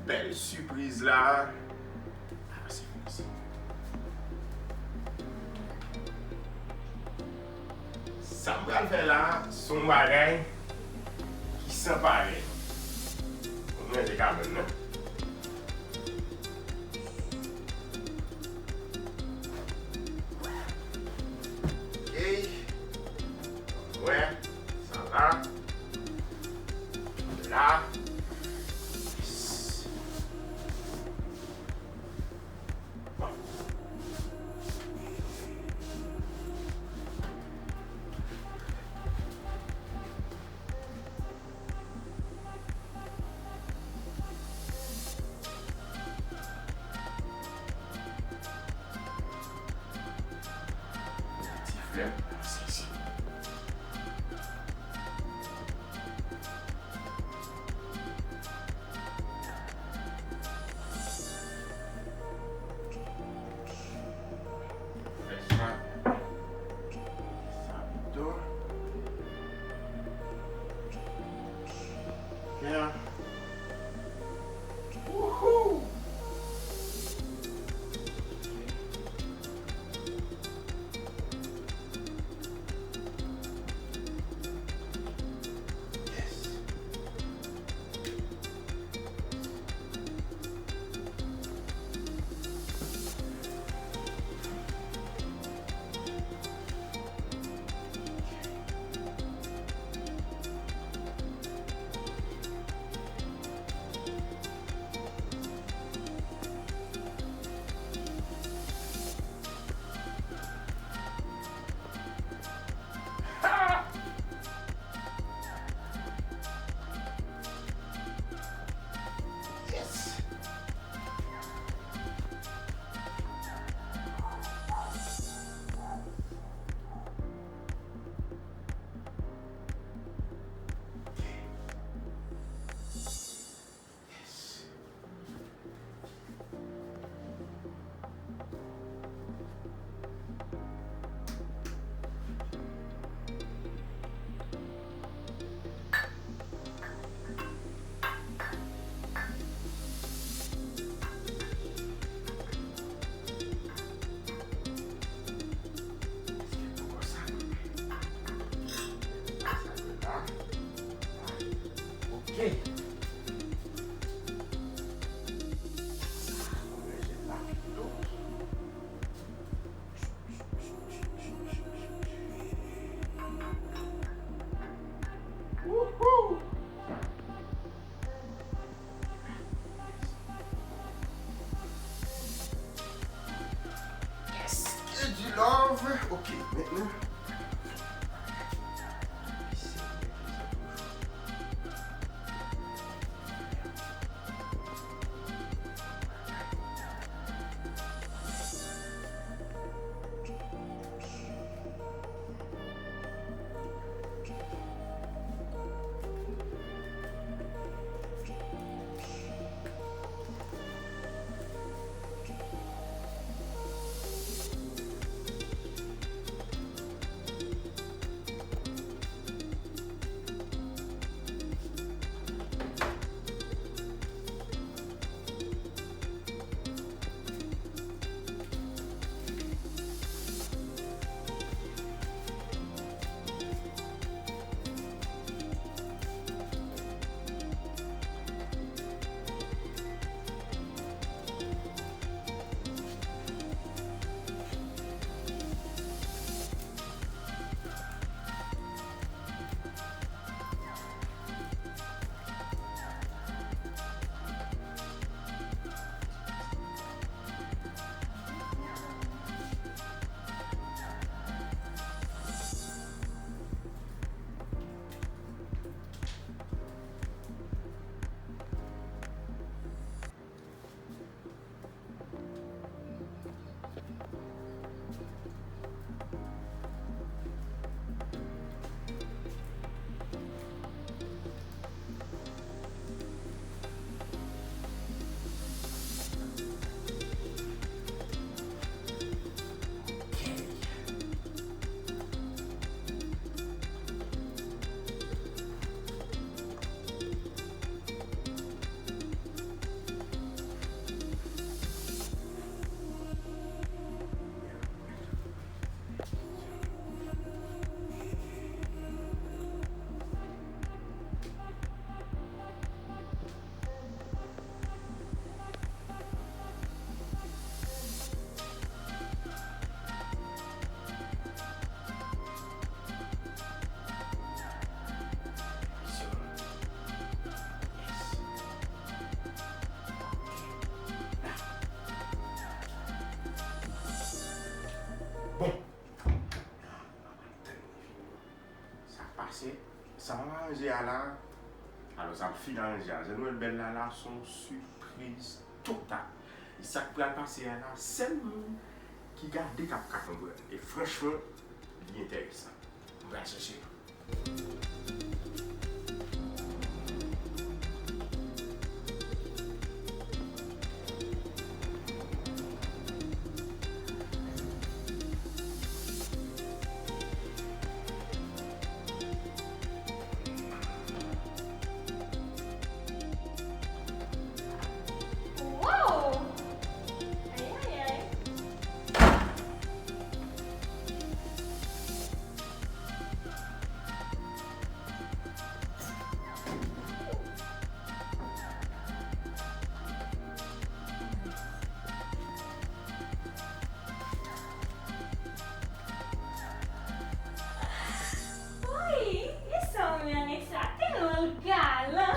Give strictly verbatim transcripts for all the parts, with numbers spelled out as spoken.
Bèl sipriz la. Ah, se fini sa. Sa m pral fè la, se yon bagay ki san parèy. Mwen te ka vin nan. Ok. Wè, sa la. La. Yes. Bon. Ti flè, seksi. Fè sa. Sa pito. Kè. Wouhou! Yes. Yes! Yes. Ok. Wouhou! Yes! Que du love! Ok, mentnan. Sa m ap aranje a la, alò, sa m fin aranje a, jan nou wè l bèl la, la se yon sipriz total. E sa k pral pase a la, sèl moun ki gade k ap ka konprann. E franchman, li enteresan. M pral chèche l. Wow! Ayayay! Woy, e sa w renmen sa, tèlman l galan.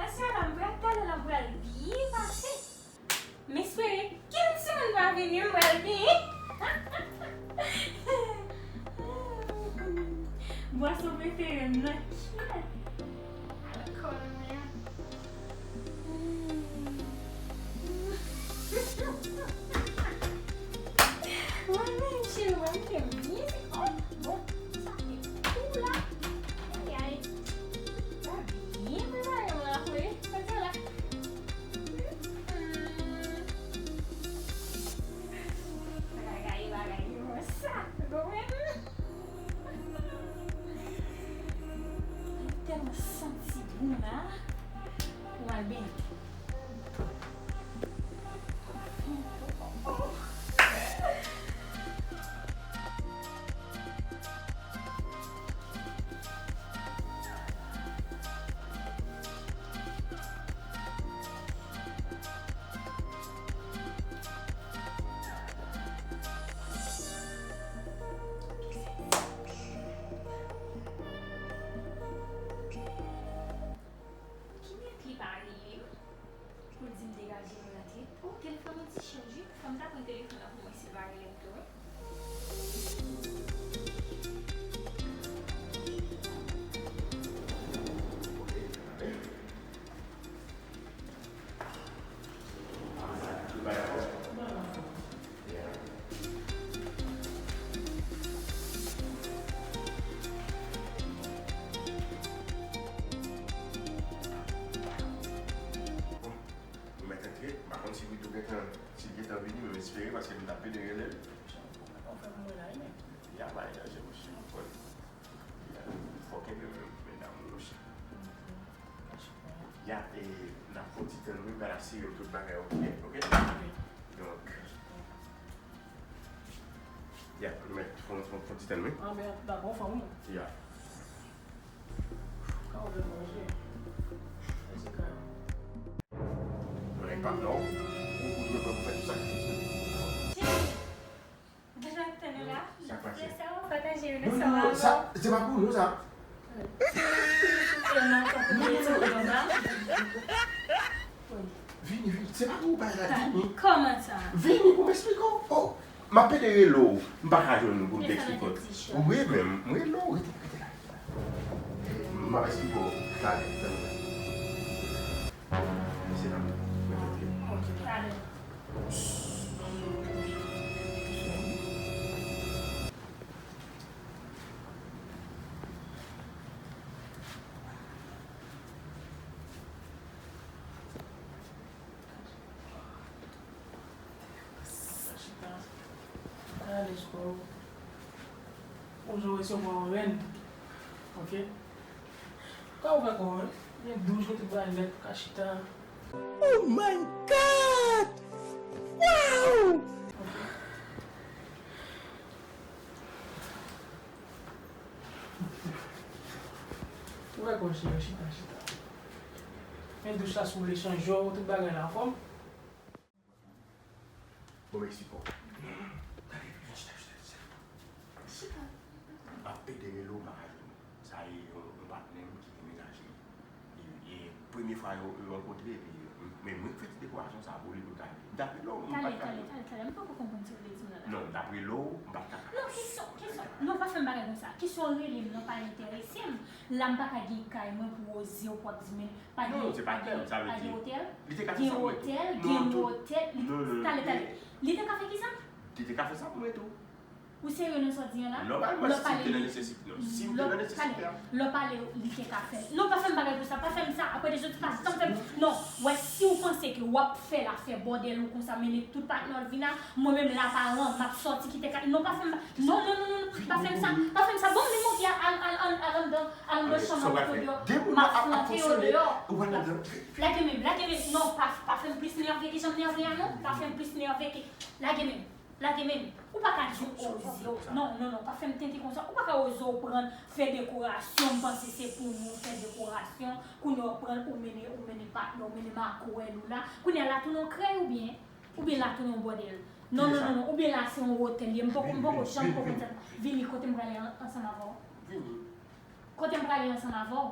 Aswè la, m pral talè la, m pral byen pase. M espere kenn timoun pa vini, m pral byen. Bwason prefere m nan, kiyès? Alkòl, men. Mwen menm, cheri, mwen menm, byen, se kòm, bon, sa fè kou la. Ayayay. Sa byen prepare m la, wi. Kote w la? Hmm. Bagay, bagay, yo, sa, gwo menm. Mwen tèlman santi bon la. Ou al byen. Ki mèt li pa rele m pou l di m degaje m rantre. Oh, telefòn nan ti chèj wi. Fò m ta pran telefòn nan pou mwen si l pa rele m tou wi. Ou mèt antre, m pa konn si Guido gentan, si l gentan vini, men m espere, paske m t ap pede rele l. Ou fè m wè la, wi, men. Ya, pa gen danje, monchè, m konn. Ya, fò kenbe men, medam, monchè. Ya, e, n ap fè yon ti tann, wi, m pral asire m tout bagay oke, oke? Donk, ya, m mèt fè yon, fè yon, fè yon ti tann, wi. Ah, men, dakò, fanmi. Ya. Ka ouvè manje. Mèsi, Kay. Mwen pa non. Ou, ou dwe pran pou fè tout sakrifis. Cheri, deja tann ou la. Sa k pase? Frè sa w pataje youn ansanm avè w. Non, non, sa, se pa pou nou, sa. Non, non, non. Vini, vini. Se pa pou ou bay la, vini. Kòman sa? Vini pou m esplike w. Oh, m ap pede rele w. M pa ka jwenn ou pou m te eksplike w. Wi, men m rele w. Rete, rete la, rete la. M ap esplike w talè, tann mwen. Mesye dam, mwen mete. Ok, talè. Chita. Alèz kò w. Ou jan w resevwa yon rèn. Ok? Ka ouvè kò w, wi. Gen douch, gen tout bagay nèt, ou ka chita. Oh my God! Wow! Ok. Ouvè kò w, cheri, chita, chita. Men douch la, si w vle chanje w, tout bagay la anfòm. Bon, Meksiko. Gade, chita, chita, chita. Chita. M ap pede rele w, m pa ka jwenn ou. Sa e yon, yon patnè m ki demenaje. E, e premye fwa yo, yo rankontre, epi Men mwen k fè ti dekorasyon sa pou li pou l ka vini. M t ap rele w, m pa Talè, t ka talè, talè, talè. M poko konprann sa w vle di m nan la. Non, m t ap rele w, m pa t ka. Non, kesyon, kesyon. Non, pa fè m bagay konsa. Kesyon rele m nan pa enterese m. La m pa ka gen kay mwen pou oze w pou ap di men pa gen. Non, se pa tèm, sa vle di. Pa gen otèl. Li te ka fè Gen sa mwen. Otèl, Non, gen tout. Otèl. Li, Non, non, talè, li- talè. Li te ka fè ki sa? Li te ka fè sa pou mwen tou. Ou serye nan sa w di an la? Nòmalman, si m te nan nesesite, non. Si m te nan nesesite a. Lè w pale, li te ka fè. Non, pa fè m bagay pou sa, pa fè m sa. Apre de zòt pa janm fè m. Non, wè, si w panse ke w ap fè l ap fè bòdèl ou konsa, mennen tout patnè w vin la, mwen menm la paran, m ap sòti kite kay. Non, pa fè m. Non, non, non, non, pa fè m sa. Pa fè m sa. Bon, men monte al, al, al, al anndan, al anndan chanm nan, mete w deyò. M ap flanke yo deyò. Lage men m, lage men m. Non, pa, pa fè m plis nève ke jan m nève a, non. Pa fè m plis nève ke. Lage men m. Lage men m. Ou pa ka di w oze w. Non, non, non, pa fè m tenten konsa. Ou pa ka oze w pran, fè dekorasyon, m panse se pou mwen, fè dekorasyon. Kounye a w pran, ou mennen, ou mennen patnè, ou mennen makwèl ou la. Kounye a la tounen yon krèy oubyen, oubyen la tounen yon bòdèl. Non, non, non, non, oubyen la se yon otèl ye. M poko, m poko janm poko konprann sa. Vini kote m prale an- ansanm avè w. Vini. Kote m prale ansanm avè w.